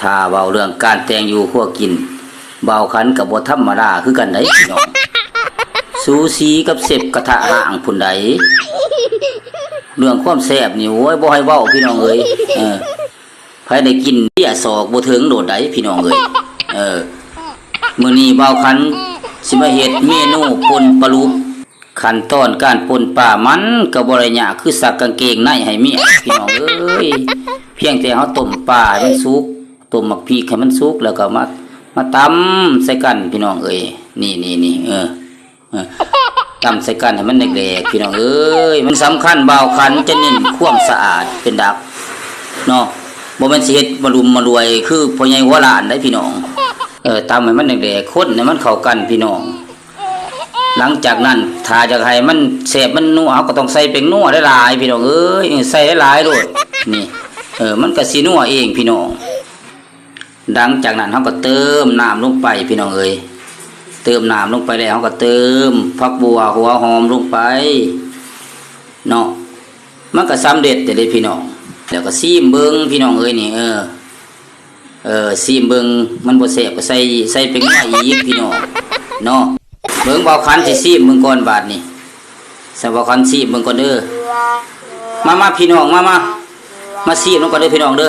ຖ້າເວົ້າເລື່ອງການແຕ່ງຢູ່ຄົວກິນ ບ່າວຂັນກໍບໍ່ທຳມະດາຄືກັນໃດ໋ພີ່ນ້ອງ ສູສີກັບເຊັບກະທະຮ້າງພຸ້ນໃດ໋ ເລື່ອງຄວາມແຊບນີ້ ໂອ້ຍ ບໍ່ໃຫ້ເວົ້າພີ່ນ້ອງເອີຍ ເອີ ໃຜໄດ້ກິນເບຍສອກບໍ່ເຖິງໂດດໃດ໋ພີ່ນ້ອງເອີຍ ເອີ ມື້ນີ້ບ່າວຂັນຊິມາເຮັດເມນູປົ່ນປາດຸກ ຂັ້ນຕອນການປົ່ນປາມັນກໍບໍ່ໄດ້ຍາກ ຄືຊັກກາງເກງໃນໃຫ້ເມຍພີ່ນ້ອງເອີຍ ພຽງແຕ່ເຮົາຕົ້ມປາໃຫ້ມັນສຸກ ຕົ້ມໝາກພິກໃຫ້ມັນສຸກ ແລ້ວກໍມາ ມາຕຳໃສ່ກັນພີ່ນ້ອງເອີຍ ນີ້ໆໆ ເອີ ເອີ ຕຳໃສ່ກັນໃຫ້ມັນແຫຼກໆ ພີ່ນ້ອງເອີຍ ມັນສຳຄັນ ບ່າວຂັນຈະເນັ້ນຄວາມສະອາດເປັນຫຼັກເນາະ ບໍ່ແມ່ນຊິເຮັດມາລຸມມາລວຍຄືພໍ່ໃຫຍ່ຫົວລ້ານໃດ໋ພີ່ນ້ອງ ເອີ ຕຳໃຫ້ມັນແຫຼກໆ ຄົນໃຫ້ມັນເຂົ້າກັນພີ່ນ້ອງ ຫຼັງຈາກນັ້ນ ຖ້າຢາກໃຫ້ມັນແຊບມັນນົວ ເຮົາກໍຕ້ອງໃສ່ແປ້ງນົວຫຼາຍໆ ພີ່ນ້ອງເອີຍ ເອີ ໃສ່ຫຼາຍໆໂລດ ນີ້ ເອີ ມັນກໍຊິນົວເອງພີ່ນ້ອງ ຫຼັງຈາກນັ້ນເຮົາກໍເຕີມນ້ຳລົງໄປພີ່ນ້ອງເອີຍ ເຕີມນ້ຳລົງໄປແລ້ວ ເຮົາກໍເຕີມຜັກບົ່ວຫົວຫອມລົງໄປເນາະ ມັນກໍສຳເລັດແລ້ວເດ້ພີ່ນ້ອງ ແລ້ວກໍຊີມເບິ່ງພີ່ນ້ອງເອີຍ ນີ້ ເອີ ເອີ ຊີມເບິ່ງ ມັນບໍ່ແຊບກໍໃສ່ ໃສ່ແປ້ງນົວອີກພີ່ນ້ອງເນາະ ເບິ່ງ ບ່າວຂັນຊິຊີມເບິ່ງກ່ອນບາດນີ້ ໃສ່ ບ່າວຂັນຊີມເບິ່ງກ່ອນເດີ ມາໆ ພີ່ນ້ອງ ມາໆ ມາຊີມນຳກັນເດີພີ່ນ້ອງເດີ